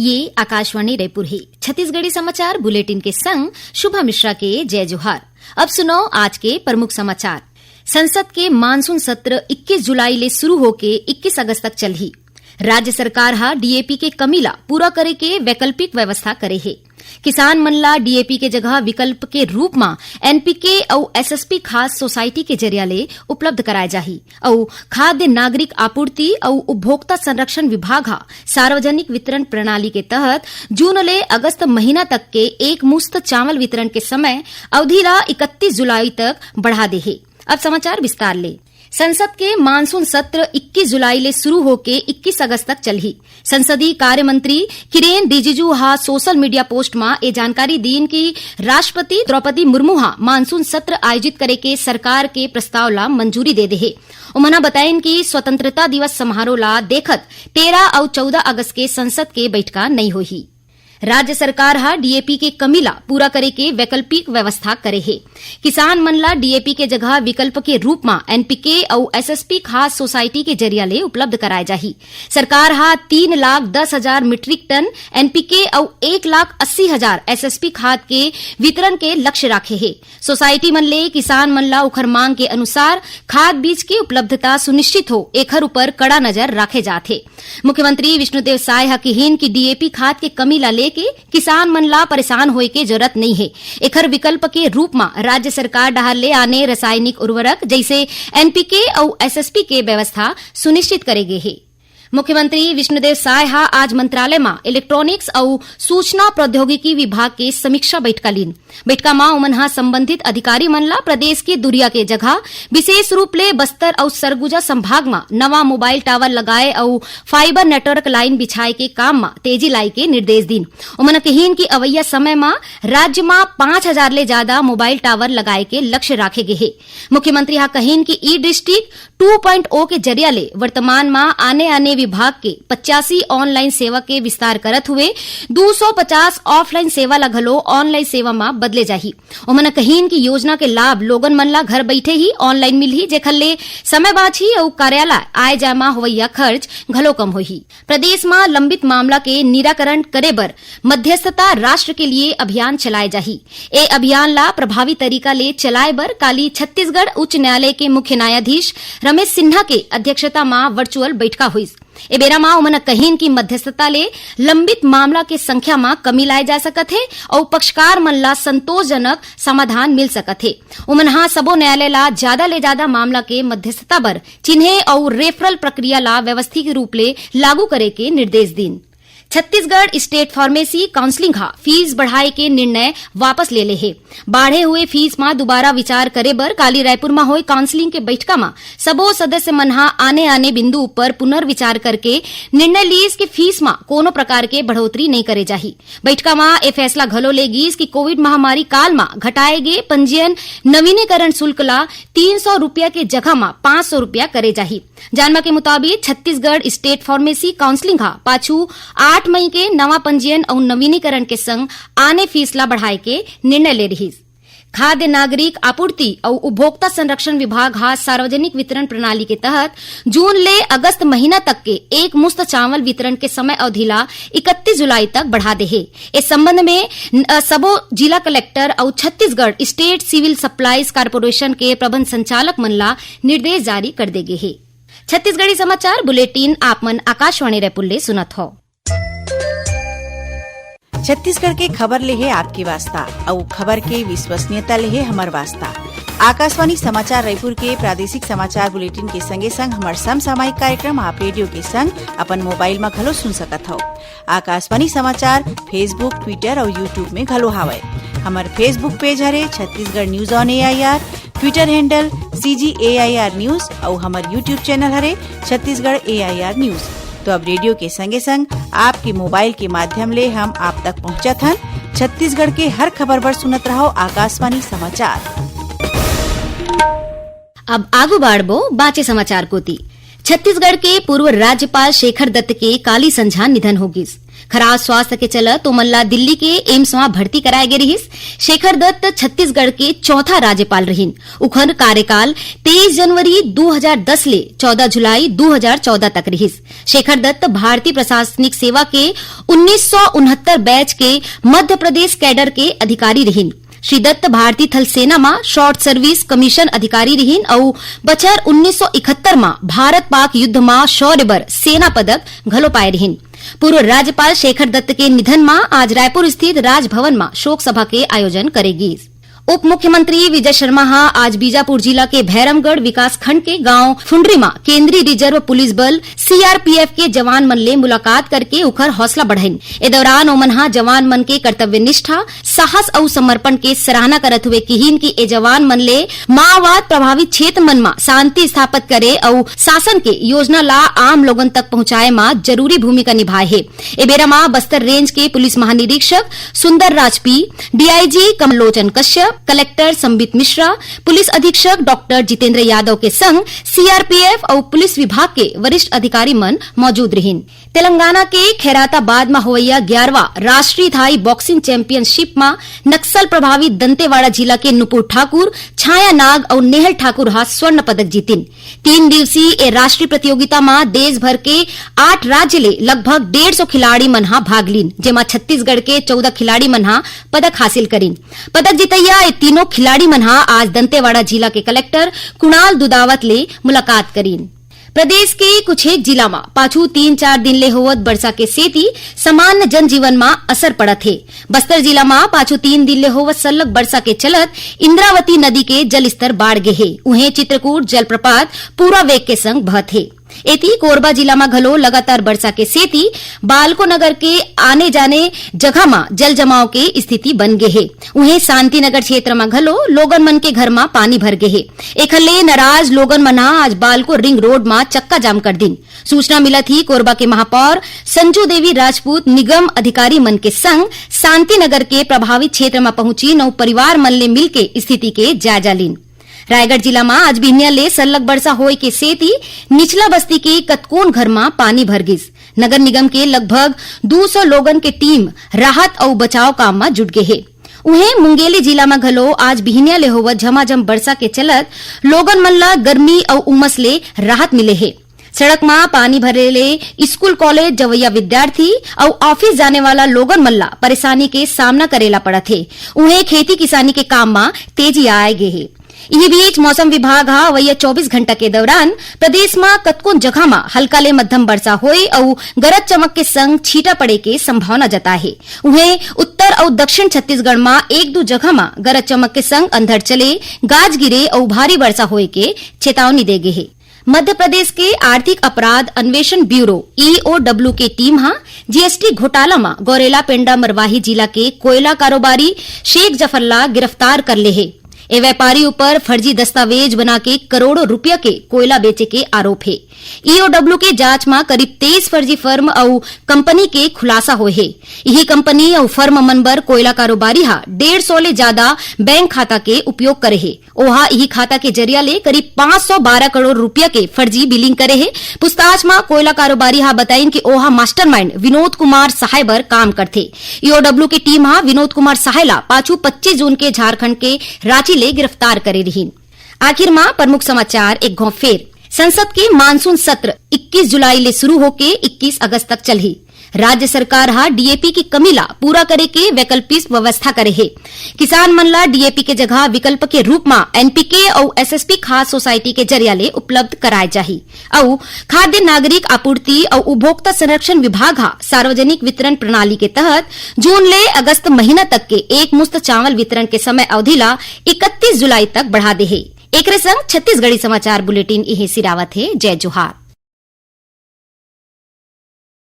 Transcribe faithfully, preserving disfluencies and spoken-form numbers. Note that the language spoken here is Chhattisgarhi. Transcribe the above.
ये आकाशवाणी रायपुर हे। छत्तीसगढ़ी समाचार बुलेटिन के संग शुभा मिश्रा के जय जोहार। अब सुनव आज के प्रमुख समाचार। संसद के मानसून सत्र इक्कीस जुलाई ले शुरू होके इक्कीस अगस्त तक चलही। राज्य सरकार ह डीएपी के कमी ला पूरा करे के वैकल्पिक व्यवस्था करे हे। किसान मन ला डीएपी के जगह विकल्प के रूप म एनपीके अउ एसएसपी खाद सोसाइटी के जरिया ले उपलब्ध कराए जाही अउ खाद्य नागरिक आपूर्ति अउ उपभोक्ता संरक्षण विभाग ह सार्वजनिक वितरण प्रणाली के तहत जून ले अगस्त महीना तक के एक मुश्त चावल वितरण के समय अवधि ला इकतीस जुलाई तक बढ़ा दे हे। अब समाचार विस्तार ले। संसद के मानसून सत्र इक्कीस जुलाई ले शुरू होके इक्कीस अगस्त तक चलही। संसदीय कार्य मंत्री किरेन रिजिजू ह सोशल मीडिया पोस्ट म ए जानकारी दीन कि राष्ट्रपति द्रौपदी मुर्मू ह मानसून सत्र आयोजित करे के सरकार के प्रस्ताव ला मंजूरी दे दे हे। ओमन ह बताइन कि स्वतंत्रता दिवस समारोह ला देखत तेरह अउ चौदह अगस्त के संसद के बइठका नइ होही। राज्य सरकार ह डीएपी के कमी ला पूरा करे के वैकल्पिक व्यवस्था करे हे। किसान मन ला डीएपी के जगह विकल्प के रूप म एनपीके अउ एसएसपी खाद सोसाइटी के जरिया ले उपलब्ध कराए जाही। सरकार ह तीन लाख दस हजार मीट्रिक टन एनपीके अउ एक लाख अस्सी हजार एसएसपी खाद के वितरण के लक्ष्य राखे हे। सोसाइटी मन ले किसान मन ला उखर मांग के अनुसार खाद बीज के उपलब्धता सुनिश्चित हो, एखर ऊपर कड़ा नजर राखे जात हे। मुख्यमंत्री विष्णुदेव साय ह किहीन कि डीएपी खाद के कमी ला लेके किसान मन ला परेशान होए के जरूरत नइ हे। एखर विकल्प के रूप म राज्य सरकार डहार ले आने रासायनिक उर्वरक जइसे एनपीके अउ एसएसपी के व्यवस्था सुनिश्चित करे गे हे। मुख्यमंत्री विष्णुदेव साय ह आज मंत्रालय म इलेक्ट्रॉनिक्स अउ सूचना प्रौद्योगिकी विभाग के समीक्षा बइठका लीन। बइठका म ओमन ह संबंधित अधिकारी मन ला प्रदेश के दुरिया के जगह, विशेष रूप ले बस्तर अउ सरगुजा संभाग म नवा मोबाइल टावर लगाए अउ फाइबर नेटवर्क लाइन बिछाए के काम म तेजी लाए के निर्देश दीन। ओमन ह कहिन कि अवइया समय म राज्य म पाँच हजार ले जादा मोबाइल टावर लगाए के लक्ष्य राखे गे हे। मुख्यमंत्री ह कहिन कि ई डिस्ट्रिक्ट टू पॉइंट ओ के जरिया ले वर्तमान म आने-आने विभाग के पचासी ऑनलाइन सेवा के विस्तार करत हुए दू सौ पचास ऑफलाइन सेवा ल घलो ऑनलाइन सेवा म बदले जाही। ओमन कहिन कि योजना के लाभ लोगन मन ल घर बइठे ही ऑनलाइन मिलही, जेखर ले समय बांचही अउ कार्यालय आए-जाए म होवइया खर्च घलो कम होही। प्रदेश म लंबित मामला के निराकरण करे बर मध्यस्थता राष्ट्र के लिए अभियान चलाए जाही। ए अभियान ला प्रभावी तरीका ले चलाए बर काली छत्तीसगढ़ उच्च न्यायालय के मुख्य न्यायाधीश रमेश सिन्हा के अध्यक्षता म वर्चुअल बइठका होइस। ए बेरा म ओमन कहिन कि मध्यस्थता ले लंबित मामला के संख्या म कमी लाए जा सकत हे अउ पक्षकार मन ला संतोषजनक समाधान मिल सकत हे। ओमन ह सबो न्यायालय ला जादा ले जादा मामला के मध्यस्थता बर चिन्हे अउ रेफरल प्रक्रिया ला व्यवस्थित रूप ले लागू करे के निर्देश दीन। छत्तीसगढ़ स्टेट फार्मेसी काउंसलिंग ह फीस बढ़ाए के निर्णय वापस ले ले हे। बाढ़े हुए फीस म दोबारा विचार करे बर काली रायपुर म होए काउंसलिंग के बइठका म सबो सदस्य मन ह आने-आने बिंदु ऊपर पुनर्विचार करके निर्णय लीस कि फीस म कोनो प्रकार के बढ़ोतरी नइ करे जाही। बइठका म ए फैसला घलो ले गीस कि कोविड महामारी काल म घटाए गे पंजीयन नवीनीकरण शुल्क ला तीन सौ रुपया के जगह म पाँच सौ रुपया करे जाही। जानबा के मुताबिक, छत्तीसगढ़ स्टेट फार्मेसी काउंसलिंग ह पाछू आठ मई के नवा पंजीयन अउ नवीनीकरण के संग आने फीस ला बढ़ाए के निर्णय ले रिहिस। खाद्य नागरिक आपूर्ति अउ उपभोक्ता संरक्षण विभाग ह सार्वजनिक वितरण प्रणाली के तहत जून ले अगस्त महीना तक के एक मुश्त चावल वितरण के समय अवधि ला इकतीस जुलाई तक बढ़ा दे हे। इस संबंध में न-, अ, सबो जिला कलेक्टर अउ Chhattisgarh state civil supplies corporation के प्रबंध संचालक मन ला निर्देश जारी कर दे गे हे। छत्तीसगढ़ी समाचार बुलेटिन आप मन आकाशवाणी रायपुर ले सुनत हव। छत्तीसगढ़ के खबर ले हे आपके वास्ता, अउ खबर के विश्वसनीयता ले हे हमर वास्ता। आकाशवाणी समाचार रायपुर के प्रादेशिक समाचार बुलेटिन के संगे संग हमर समसामयिक कार्यक्रम आप रेडियो के संग अपन मोबाइल म घलो सुन सकत हव। आकाशवाणी समाचार Facebook, Twitter अउ YouTube में घलो हावय। हमर Facebook पेज हरे Chhattisgarh news on AIR, Twitter handle CG AIR news अउ हमर YouTube चैनल हरे छत्तीसगढ़ एआईआर न्यूज। तो अब रेडियो के संगे संग आपके मोबाइल के माध्यम ले हम आप तक पहुंचत हन। छत्तीसगढ़ के हर खबर बर सुनत रहव आकाशवाणी समाचार। अब आगू बाढ़बो बांचे समाचार कोति। छत्तीसगढ़ के पूर्व राज्यपाल शेखर दत्त के काली संझा निधन हो गिस। खराब स्वास्थ्य के चलत ओमन ला दिल्ली के एम्स म भर्ती कराए गे रिहिस। शेखर दत्त छत्तीसगढ़ के चौथा राज्यपाल रिहिन। उखर कार्यकाल तेईस जनवरी दू हजार दस ले चौदह जुलाई दू हजार चौदह तक रिहिस। शेखर दत्त भारतीय प्रशासनिक सेवा के उन्नीस सौ उनहत्तर बैच के मध्य प्रदेश कैडर के अधिकारी रिहिन। श्री दत्त भारतीय थल सेना म शॉर्ट सर्विस कमीशन अधिकारी रिहिन अउ बछर उन्नीस सौ इकहत्तर म भारत पाक युद्ध म शौर्य बर सेना पदक घलो पाए रिहिन। पूर्व राज्यपाल शेखर दत्त के निधन म आज रायपुर स्थित राजभवन म शोक सभा के आयोजन करे गीस। उप मुख्यमंत्री विजय शर्मा ह आज बीजापुर जिला के भैरमगढ़ विकासखंड के गांव फुंडरी म केंद्रीय रिजर्व पुलिस बल, सीआरपीएफ के जवान मन ले मुलाकात करके उखर हौसला बढ़ाइन। ए दौरान ओमन ह जवान मन के कर्तव्य निष्ठा, साहस अउ समर्पण के सराहना करत हुए किहिन कि ए जवान मन ले माओवाद प्रभावित क्षेत्र मन म शांति स्थापित करे अउ शासन के योजना ला आम लोगन तक पहुंचाए म जरूरी भूमिका निभाए हे। ए बेरा म बस्तर रेंज के पुलिस महानिरीक्षक Sundar Raj P, DIG Kamlochan Kashyap, collector Sambit Mishra, police अधीक्षक डॉक्टर जितेंद्र यादव के संग सीआरपीएफ अउ पुलिस विभाग के वरिष्ठ अधिकारी मन मौजूद रिहिन। तेलंगाना के खैराताबाद म होवइया ग्यारहवाँ राष्ट्रीय थाई बॉक्सिंग चैंपियनशिप म नक्सल प्रभावित दंतेवाड़ा जिला के नुपुर ठाकुर, छाया नाग अउ नेहल ठाकुर ह स्वर्ण पदक जीतिन। तीन दिवसीय ए राष्ट्रीय प्रतियोगिता म देश भर के आठ राज्य ले लगभग डेढ़ सौ खिलाड़ी मन ह भाग लीन, जेमा छत्तीसगढ़ के चौदह खिलाड़ी मन ह पदक हासिल करिन। पदक जीतइया ए तीनों खिलाड़ी मन ह आज दंतेवाड़ा जिला के कलेक्टर कुणाल दुदावत ले मुलाकात करिन। प्रदेश के कुछ एक जिला म पाछू तीन चार दिन ले होवत बरसा के सेती सामान्य जनजीवन म असर पड़त हे। बस्तर जिला म पाछू तीन दिन ले होवत सरलग बरसा के चलत इंद्रावती नदी के जलस्तर बाढ़ गे हे। उहें, चित्रकूट जलप्रपात पूरा वेग के संग बहत हे। एती, कोरबा जिला म घलो लगातार बरसा के सेती बालको नगर के आने जाने जगह म जल जमाव के स्थिति बन गे हे। उहें, शांति नगर क्षेत्र म घलो लोगन मन के घर म पानी भर गे हे। एखर ले नाराज लोगन मन ह आज बालको रिंग रोड म चक्का जाम कर दिन। सूचना मिलत ही कोरबा के महापौर संजू देवी राजपूत निगम अधिकारी मन के संग शांति नगर के प्रभावित क्षेत्र म पहुंचिन अउ परिवार मन ले मिलके स्थिति के जायजा लीन। रायगढ़ जिला म आज बिहनिया ले सरलग बरसा होए के सेती निचला बस्ती के कतकोन घर म पानी भर गिस। नगर निगम के लगभग दू सौ लोगन के टीम राहत अउ बचाव काम म जुट गे हे। उहें, मुंगेली जिला म घलो आज बिहनिया ले होवत झमाझम बरसा के चलत लोगन मन ल गर्मी अउ उमस ले राहत मिले हे। सड़क म पानी भरे ले स्कूल कॉलेज जवइया विद्यार्थी अउ ऑफिस जाने वाला लोगन मन ल परेशानी के सामना करे ला पड़त हे। उहें, खेती किसानी के काम म तेजी आए गे हे। इही बीच, मौसम विभाग ह अवइया चौबीस घंटा के दौरान प्रदेश म कतकोन जगह म हल्का ले मध्यम बरसा होए अउ गरज चमक के संग छींटा पड़े के संभावना जताए हे। उहें, उत्तर अउ दक्षिण छत्तीसगढ़ म एक दू जगह म गरज चमक के संग अंधड़ चले, गाज गिरे अउ भारी बरसा होए के चेतावनी दे गे हे। मध्य प्रदेश के आर्थिक अपराध अन्वेषण ब्यूरो, ईओडब्ल्यू, के टीम ह जीएसटी घोटाला म गौरेला पेंडा मरवाही जिला के कोयला कारोबारी शेख जफर ला गिरफ्तार कर ले हे। ए व्यापारी ऊपर फर्जी दस्तावेज बना के करोड़ों रुपया के कोयला बेचे के आरोप हे। ईओडब्ल्यू के जांच म करीब तेईस फर्जी फर्म अउ कंपनी के खुलासा होए हे। इही कंपनी अउ फर्म मन बर कोयला कारोबारी ह डेढ़ सौ ले ज्यादा बैंक खाता के उपयोग करे हे। ओहा इही खाता के जरिया ले करीब पाँच सौ बारह करोड़ रुपया के फर्जी बिलिंग करे हे। पूछताछ म कोयला कारोबारी ह बताइन कि ओहा मास्टरमाइंड विनोद कुमार सहाय बर काम करथे। ईओडब्ल्यू के टीम ह विनोद कुमार सहाय ला पाछू पच्चीस जून के झारखंड के रांची ले गिरफ्तार करे रिहिन। आखिर म प्रमुख समाचार एक घौं फेर। संसद के मानसून सत्र इक्कीस जुलाई ले शुरू होके इक्कीस अगस्त तक चलही। राज्य सरकार ह डीएपी की कमी ला पूरा करे के वैकल्पिक व्यवस्था करे हे। किसान मन ला डीएपी के जगह विकल्प के रूप म एनपीके अउ एसएसपी खाद सोसाइटी के जरिया ले उपलब्ध कराए जाही। अउ खाद्य नागरिक आपूर्ति अउ उपभोक्ता संरक्षण विभाग ह सार्वजनिक वितरण प्रणाली के तहत जून ले अगस्त महीना तक के एक मुश्त चावल वितरण के समय अवधि ला इकतीस जुलाई तक बढ़ा दे हे। एकरे संग छत्तीसगढ़ी समाचार बुलेटिन इहें सिरावत हे। जय जोहार।